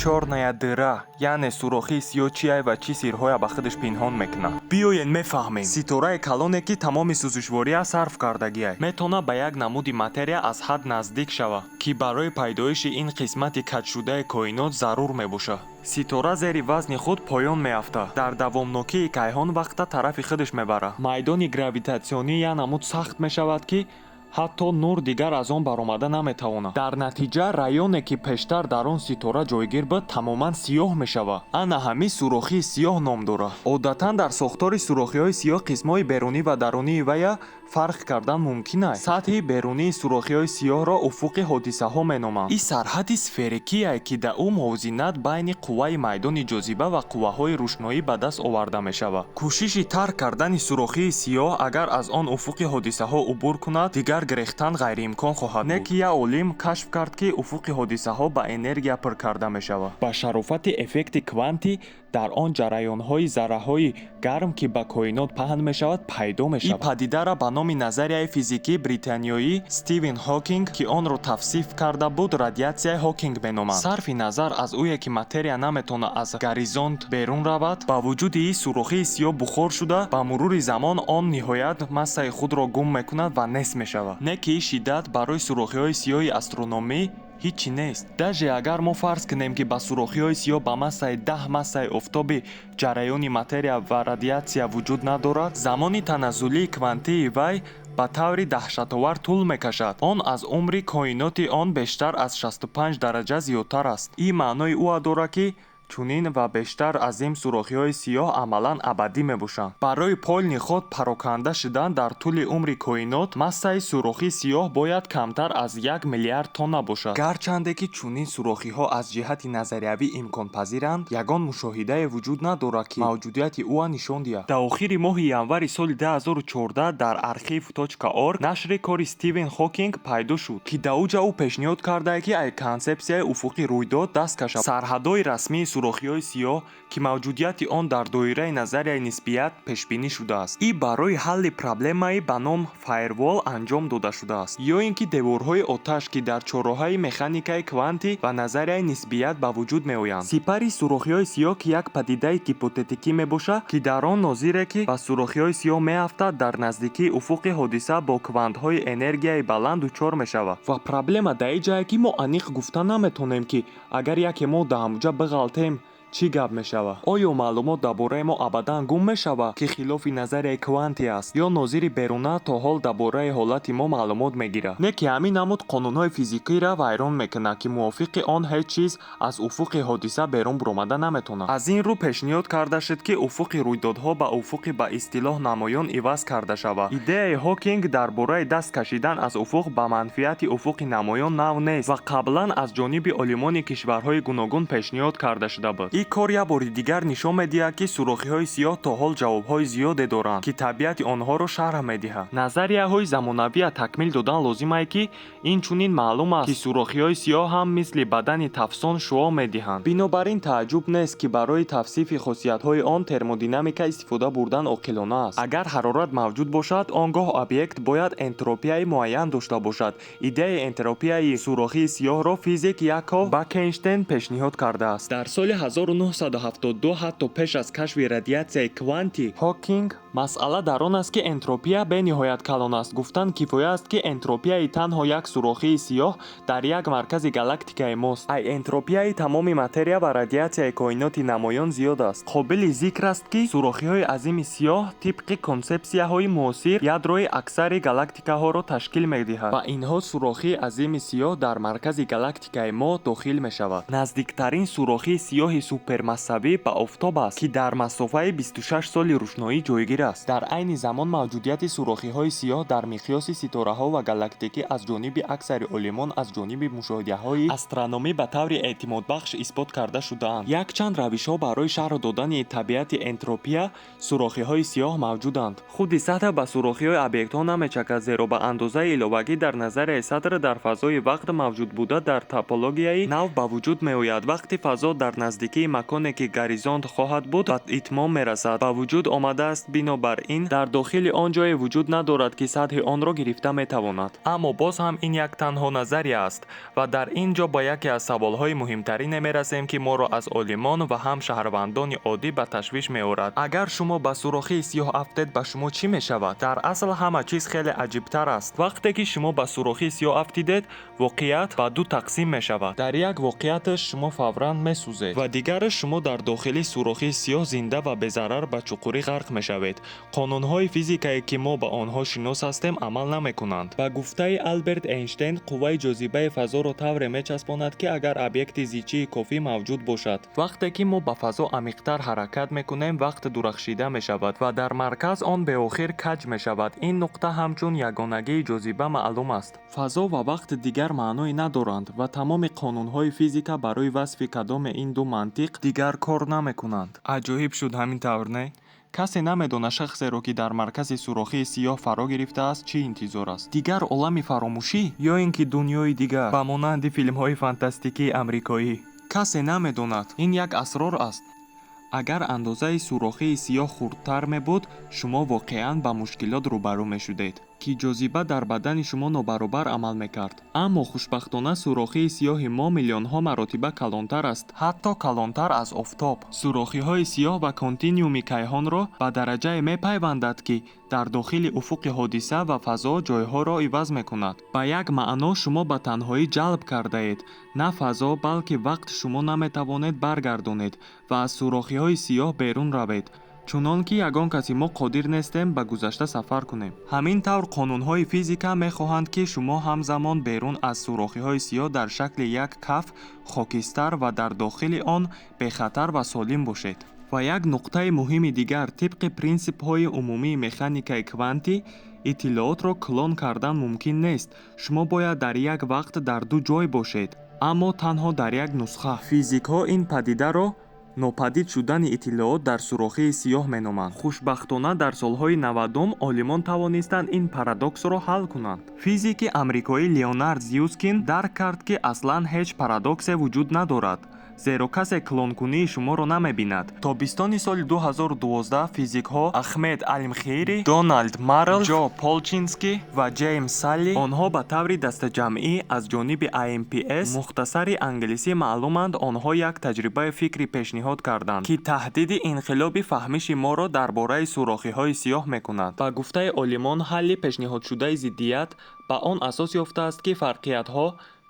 Чёрная дыра, яъне сурохии сиёҳ, чиай ва чӣ сирҳоя ба худаш пинҳон мекунад? Биёен, мефаҳмем. Ситораи калоне, ки тамоми сӯзишвория сарф кардагиай, метавонад ба як намуди материя аз ҳад наздик шавад, ки барои пайдоиши ин қисмати каҷшудаи коинот зарур мебошад. Ситора зери вазни худ поён меафтад, дар давомнокии кайҳон вақта тарафи худаш мебарад. Майдони гравитатсионӣ як намуд сахт мешавад, ки ҳатто нур дигар аз он баромада наметавонад. Дар натиҷа районе, ки пештар дар он ситора ҷойгир буд, тамоман сиёҳ мешавад. Ана ҳамин сурохии сиёҳ ном дорад. Одатан дар сохтори сурохиҳои сиёҳ қисмҳои берунӣ ва дарунии вая фарқ кардан мумкин аст. Сатҳи берунии сурохиҳои сиёҳро уфуқи ҳодисаҳо меноманд. Ин сарҳади сферикие, ки дар ӯ мувозинат байни қувваи майдони ҷозиба ва қувваҳои рӯшноӣ ба даст оварда мешавад. Кӯшиши тарк кардани сурохии сиёҳ, агар аз он уфуқи ҳодисаҳо убур кунад, дигар гирехтан ғайриимкон хоҳад буд. Не ки як олим кашф кард, ки уфуқи ҳодисаҳо ба энергия пур карда мешавад. Ба шарофати эффекти квантӣ дар он ҷараёнҳои зарраҳои гарм, ки ба коинот паҳн мешавад, пайдо мешавад. Ин падидара ба номи назарияи физикии британиёӣ Стивен Ҳокинг, ки онро тавсиф карда буд, радиатсияи Ҳокинг меноманд. Сарфи назар аз ӯе ки материя наметавонад аз горизонт берун равад, ба вуҷуди ин сурохии сиёҳ бухор шуда, ба мурури замон он ниҳоят массаи худро гум мекунад ва нест мешавад. Не ки ин шиддат барои сурохиҳои сиёҳи астрономӣ ҳичи нест. Даже агар мо фарз кунем, ки ба сурохиҳои сиёҳ ба массаи 10 массаи офтоби ҷараёни материя ва радиатсия вуҷуд надорад, замони таназзулии квантии вай ба таври даҳшатовар тӯл мекашад. Он аз умри коиноти он бештар аз 65 дараҷа зиёдтар аст. Ин маънои ӯа дорад, ки чунин ва бештар азим сурохиҳои сиёҳ амалан абадӣ мебошанд. Барои полный ход пароканда шудан дар тӯли умри коинот массаи сурохии сиёҳ бояд камтар аз 1 миллиард тонна бошад. Гарчанде ки чунин сурохиҳо аз ҷиҳати назариявӣ имконпазиранд, ягон мушоҳидае вуҷуд надорад, ки мавҷудияти ӯа нишон диҳад. Дар охири моҳи январи соли 2014 дар arxiv.org нашри кори Стивен Ҳокинг пайдо шуд, ки дар уҷа ӯ пешниҳод кардае, ки аз консепсияи уфуқи рӯйдод даст кашад. Сарҳадҳои расмии сурохиҳои сиёҳ, ки мавҷудияти он дар доираи назарияи нисбият пешбинӣ шудааст, ин барои ҳалли проблемаи ба ном файрвол анҷом дода шудааст, ё ин ки деворҳои оташ, ки дар чорроҳаи механикаи квантӣ ва назарияи нисбият ба вуҷуд меоянд. Сипари сурохиҳои сиёҳ, ки як падидаи гипотетикӣ мебошад, ки дар он нозире, ки ба сурохиҳои сиёҳ меафтад, дар наздикии уфуқи ҳодиса бо квантҳои энергияи баланд дучор мешавад. Ва проблема дар ин ҷае, ки мо аниқ гуфта наметавонем, ки агар яке мо дар ҳамуҷа биғалтем, чӣ гап мешавад. Оё маълумот дар бораи мо абадан гум мешавад, ки хилофи назарияи квантӣ аст, ё нозири беруна то ҳол дар бораи ҳолати мо маълумот мегирад? Не ки ҳамин намуд қонунҳои физикиро вайрон мекунад, ки мувофиқи он ҳеҷ чиз аз уфуқи ҳодиса берун буромада наметавонад. Аз ин рӯ пешниҳод карда шуд, ки уфуқи рӯйдодҳо ба уфуқи ба истилоҳ намоён иваз карда шавад. Идеяи Ҳокинг дар бораи даст кашидан аз уфуқ ба манфиати уфуқи намоён нав нест ва қаблан аз ҷониби олимони кишварҳои гуногун пешниҳод карда шуда буд. Ин кор як бори дигар нишон медиҳад, ки сурохиҳои сиёҳ то ҳол ҷавобҳои зиёде доранд, ки табиати онҳоро шарҳ медиҳад. Назарияҳои замонавия такмил додан лозимае, ки инчунин маълум аст, ки сурохиҳои сиёҳ ҳам мисли бадани тафсон шуоъ медиҳанд. Бинобар ин тааҷҷуб нест, ки барои тавсифи хосиятҳои он термодинамика истифода бурдан оқилона аст. Агар ҳарорат мавҷуд бошад, он гоҳ объект бояд энтропияи муайян дошта бошад. Идеяи энтропияи сурохии сиёҳро физик Яков Бекенштейн пешниҳод кардааст дар соли 1972, ҳатто пеш аз кашфи радиатсияи квантӣ Ҳокинг. Масъала дар он аст, ки энтропия бениҳоят калон аст. Гуфтан кифоя аст, ки энтропияи танҳо як сурохии сиёҳ дар як маркази галактикаи мост ай энтропияи тамоми материя ва радиатсияи коиноти намоён зиёд аст. Қобили зикр аст, ки сурохиҳои азими сиёҳ тибқи консепсияҳои муосир ядрои аксари галактикаҳоро ташкил медиҳад ва инҳо сурохии азими сиёҳ дар маркази галактикаи мо дохил мешавад. Наздиктарин сурохии сиёҳи супермассавӣ ба офтоб аст, ки дар масофаи 26 соли рӯшноӣ ҷойгир аст. Дар айни замон мавҷудияти сурохиҳои сиёҳ дар миқёси ситораҳо ва галактикӣ аз ҷониби аксари олимон аз ҷониби мушоҳидаҳои астрономӣ ба таври эътимодбахш исбот карда шудаанд. Якчанд равишҳо барои шарҳ додани табиати энтропия сурохиҳои сиёҳ мавҷуданд. Худи сатҳ ба сурохиҳои объектҳо намечакад, зеро ба андозаи иловагӣ дар назарияи сатр дар фазои вақт мавҷудбуда дар топологияи нав ба вуҷуд меояд. Вақти фазо дар наздикии наздикии маконе, ки горизонт хоҳад буд, ба итмом мерасад, ба вуҷуд омадааст. Бинобар ин дар дохили он ҷое вуҷуд надорад, ки сатҳи онро гирифта метавонад. Аммо боз ҳам ин як танҳо назария аст ва дар ин ҷо ба яке аз саволҳои муҳимтарине мерасем, ки моро аз олимон ва ҳам шаҳрвандони оддӣ ба ташвиш меорад. Агар шумо ба сурохии сиёҳ афтед, ба шумо чӣ мешавад? Дар асл ҳама чиз хеле аҷибтар аст. Вақте ки шумо ба сурохии сиёҳ афтидед, воқеият ба ду тақсим мешавад. Дар як воқеияташ шумо фавран месӯзед ва дигараш шумо дар дохили сурохии сиёҳ зинда ва безарар ба чуқурӣ ғарқ мешавед. Қонунҳои физикае, ки мо ба онҳо шинос ҳастем, амал намекунанд. Ба гуфтаи Алберт Эйнштейн, қувваи ҷозибаи фазоро тавре мечаспонад, ки агар объекти зичии кофӣ мавҷуд бошад, вақте ки мо ба фазо амиқтар ҳаракат мекунем, вақт дурахшида мешавад ва дар марказ он беохир каҷ мешавад. Ин нуқта ҳамчун ягонагии ҷозиба маълум аст. Фазо ва вақт дигар маъное надоранд ва тамоми қонунҳои физика барои васфи кадоме ин ду мантиқ дигар кор намекунанд. Аҷоиб шуд, ҳамин тавр, не? Касе намедонад, шахсеро, ки дар маркази сурохии сиёҳ фаро гирифтааст, чӣ интизор аст: дигар олами фаромӯшӣ ё ин ки дунёи дигар, ба монанди филмҳои фантастикии амрикоӣ. Касе намедонад. Ин як асрор аст. Агар андозаи сурохии сиёҳ хурдтар мебуд, шумо воқеан ба мушкилот рӯбарӯ мешудед, ки ҷозиба дар бадани шумо нобаробар амал мекард. Аммо хушбахтона сурохии сиёҳи мо миллионҳо маротиба калонтар аст, ҳатто калонтар аз офтоб. Сурохиҳои сиёҳ ва континууми кайҳонро ба дараҷае мепайвандад, ки дар дохили уфуқи ҳодиса ва фазо ҷойҳоро иваз мекунад. Ба як маъно шумо ба танҳоӣ ҷалб кардаед на фазо, балки вақт. Шумо наметавонед баргардонед ва аз сурохиҳои сиёҳ берун равед, чунон ки ягон каси мо қодир нестем ба гузашта сафар кунем. Ҳамин тавр, қонунҳои физика мехоҳанд, ки шумо ҳамзамон берун аз сурохиҳои сиёҳ дар шакли як каф хокистар ва дар дохили он бехатар ва солим бошед. Ва як нуқтаи муҳими дигар: тибқи принсипҳои умумии механикаи квантӣ, иттилоотро клон кардан мумкин нест. Шумо бояд дар як вақт дар ду ҷой бошед, аммо танҳо дар як нусха. Физикҳо ин падидаро нопадид шудани иттилоот дар сурохии сиёҳ меноманд. Хушбахтона, дар солҳои 90-ум олимон тавонистанд ин парадоксро ҳал кунанд. Физики амрикоӣ Леонард Зюскин дарк кард, ки аслан ҳеҷ парадоксе вуҷуд надорад, зеро касе клонкунии шуморо намебинад. Тобистони соли 2012 физикҳо Ахмед Алмхейри, Доналд Марл, Ҷо Полчински ва Ҷеймс Салли, онҳо ба таври дастаҷамъӣ аз ҷониби AMPS, мухтасари англисӣ, маълуманд, онҳо як таҷрибаи фикрӣ пешниҳод карданд, ки таҳдиди инқилоби фаҳмиши моро дар бораи сурохиҳои сиёҳ мекунад. Ба гуфтаи олимон, ҳалли пешниҳодшудаи зиддият ба он асос ёфтааст, ки фарқиятҳо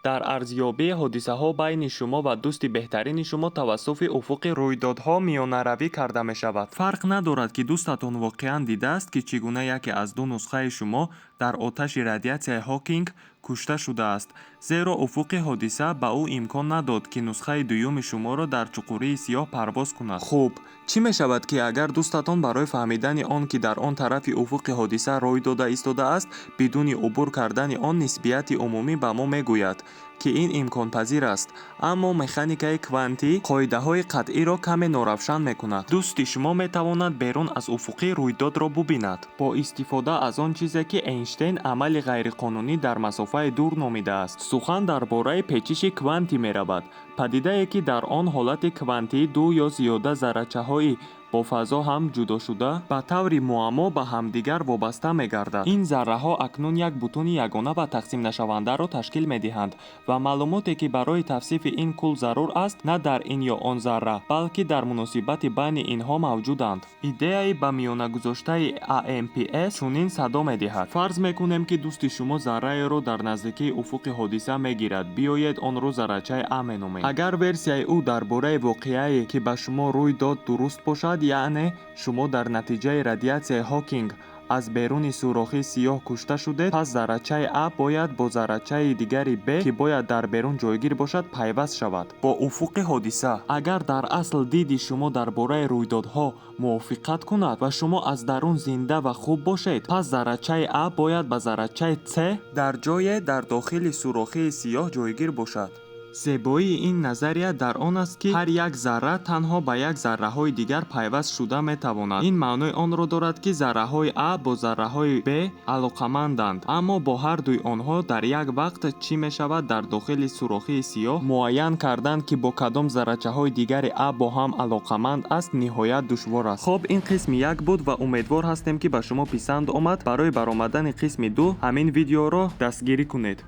дар арзёбии ҳодисаҳо байни шумо ва дӯсти беҳтарини шумо тавассути уфуқи рӯйдодҳо миёнаравӣ карда мешавад. Фарқ надорад, ки дӯстатон воқеан дидааст, ки чӣ гуна яке аз ду нусхаи шумо дар оташи радиатсияи Ҳокинг кушта шудааст, зеро уфуқи ҳодиса ба ӯ имкон надод, ки нусхаи дуюми шуморо дар чуқурии сиёҳ парвоз кунад. Хуб, чӣ мешавад, ки агар дӯстатон барои фаҳмидани он, ки дар он тарафи уфуқи ҳодиса рӯй дода истодааст, бидуни убур кардани он нисбияти умумӣ ба мо мегӯяд, ки ин имконпазир аст, аммо механикаи квантӣ қоидаҳои қатъиро каме норавшан мекунад? Дӯсти шумо метавонад берун аз уфуқӣ рӯйдодро бубинад бо истифода аз он чизе, ки Эйнштейн амали ғайриқонунӣ дар масофаи дур номидааст. Сухан дар бораи печиши квантӣ меравад, падидае, ки дар он ҳолати квантӣ ду ё зиёда заррачаҳои бо фазо ҳам ҷудошуда ба таври муаммо ба ҳамдигар вобаста мегардад. Ин зарраҳо акнун як бутуни ягона ва тақсимнашавандаро ташкил медиҳанд ва маълумоте, ки барои тавсифи ин кул зарур аст, на дар ин ё он зарра, балки дар муносибати байни инҳо мавҷуданд. Идеяи ба миёнагузоштаи AMPS чунин садо медиҳад. Фарз мекунем, ки дӯсти шумо зарраеро дар наздикии уфуқи ҳодиса мегирад. Биёед, онро заррачаи А меномем. Агар версияи ӯ дар бораи воқеае, ки ба шумо рӯй дод, дуруст бошад, яъне шумо дар натиҷаи радиатсияи Ҳокинг аз беруни сурохи сиёҳ кушта шудед, пас заррачаи А бояд бо заррачаи дигари Б, ки бояд дар берун ҷойгир бошад, пайваст шавад бо уфуқи ҳодиса. Агар дар асл диди шумо дар бораи рӯйдодҳо мувофиқат кунад ва шумо аз дарун зинда ва хуб бошед, пас заррачаи А бояд ба заррачаи С дар ҷое дар дохили сурохии сиёҳ ҷойгир бошад. Зебоии ин назария дар он аст, ки ҳар як зарра танҳо ба як зарраҳои дигар пайваст шуда метавонад. Ин маънои онро дорад, ки зарраҳои А бо зарраҳои Б алоқаманданд, аммо бо ҳар дуи онҳо дар як вақт. Чӣ мешавад дар дохили сурохии сиёҳ? Муайян кардан, ки бо кадом заррачаҳои дигари А бо ҳам алоқаманд аст, ниҳоят душвор аст. Хоб, ин қисми як буд ва умедвор ҳастем, ки ба шумо писанд омад. Барои баромадани қисми ду ҳамин видеоро дастгирӣ кунед.